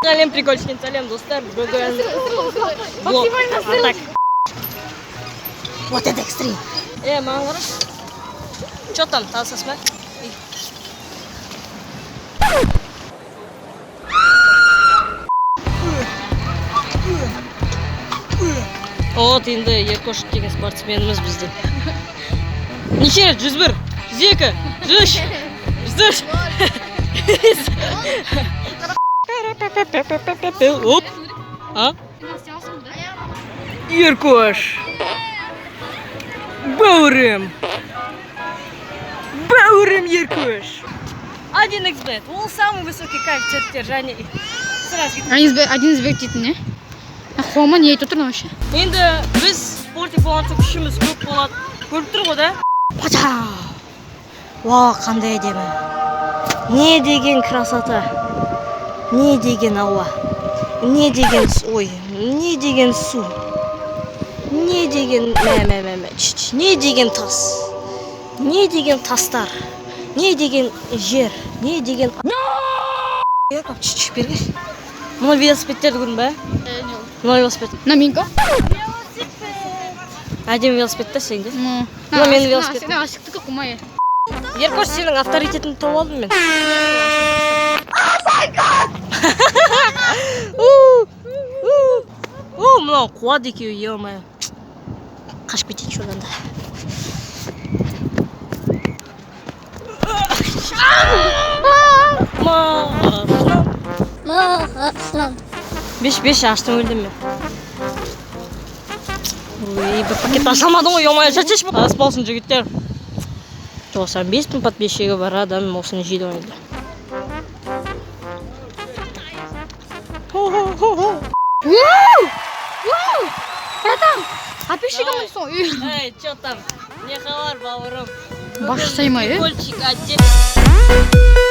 Сәлем, прикольчики, сәлем, достар. Бүгін блог. А так. Вот это экстрим. Е, маған қарашы. Че там, танысасың ба? Ей. Вот енді Еркош деген спортсменіміз біздің. Неше рет? 101, 102, 103, 104. Оп. А? Еркош. Бауырым. Бауырым, Еркош. 1xBet. Ол самый высокий коэффициенттер және сразу. Один xBet дейтін не? Қуама, не айтып отырмын вообще? Енді біз спортик болған соң күшіміз көп болады. Көріп тұр ғой да? Пача! Уа, қандай әдемі. Не деген красота. Не деген ауа. Не деген ой, не деген су. Не деген мә мә мә мә. Ч, ч, не деген тас. Не деген тастар. Не деген жер. Не деген. Ч, ч, бері кел. Мына велосипедтерді көрдің бе? Мына велосипед. Мына менікі. Әдемі велосипед та сенде. Ну, Мына менің велосипедім. Мына асықтікі қумай. Еркош, сенің авторитетіңді тауып алдым мен. У, у, мынау қуады екеуі, ё-моё. Қашып кетейінші одан да. Ма- Беш, беш, аштым, өлдім мен. Ой, бір пакет аша алмадың ғой, ё-моё, шашеш. Ас болсын, жігіттер. 95 мың подписчигі бар адам осыны жейді ғой енді. Хо-хо-хо-хо. Братан, подписчигім сол. Эй, чё там? Не хабар, бауырым? Баш жасай ма, е? Прикольчик, отдел.